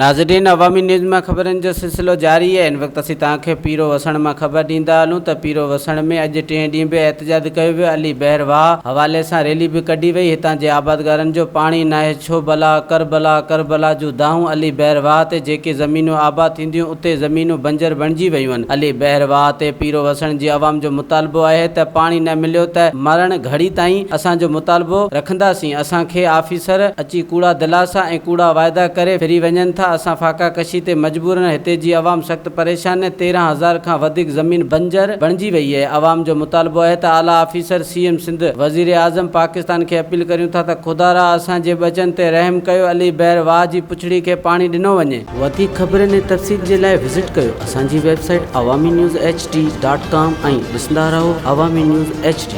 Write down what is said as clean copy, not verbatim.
ناظرين عوامي نيوز مان خبرن جو سلسلو جاري آهي هن وقت اسين توهان کي پيرو وسڻ مان خبر ڏيندا هلون ته پيرو وسڻ ۾ اڄ ٽئين ڏينهن به احتجاج ڪيو ويو علي بحر واهه حوالي سان ريلي به ڪڍي وئي هتان جي آبادگارن جو پاڻي ناهي ڇو بلا ڪربلا ڪربلا جون دانهون علي بحر واهه تي جيڪي زمينون آباد ٿينديون اتي زمينون بنجر بڻجي ويون آهن علي بحر واهه تي پيرو وسڻ جي عوام جو مطالبو آهي ته پاڻي نه مليو ته مرڻ گهڙي تائين اسان جو مطالبو رکنداسين اسان کي آفيسر اچي ڪوڙا دلاسا ۽ ڪوڙا واعدا ڪري ڦري وڃن ٿا، اسان فاقا ڪشي تي مجبور آهن، هتي جي عوام سخت پريشان آهي، 13 هزار کان وڌيڪ زمين بنجر بڻجي وئي آهي، عوام جو مطالبو آهي ته اعليٰ آفيسر، سي ايم سنڌ، وزيراعظم پاڪستان کي اپيل ڪريون ٿا ته خدارا اسان جي ٻچن تي رحم ڪيو، علي بحر واهه جي پڇڙي کي پاڻي ڏنو وڃي. وڌيڪ خبرن ۽ تفصيل جي لاء وزٽ ڪيو اسان جي website Awami news H D dot com ۽ ڏسندا رهو عوامي نيوز ايڇ ڊي.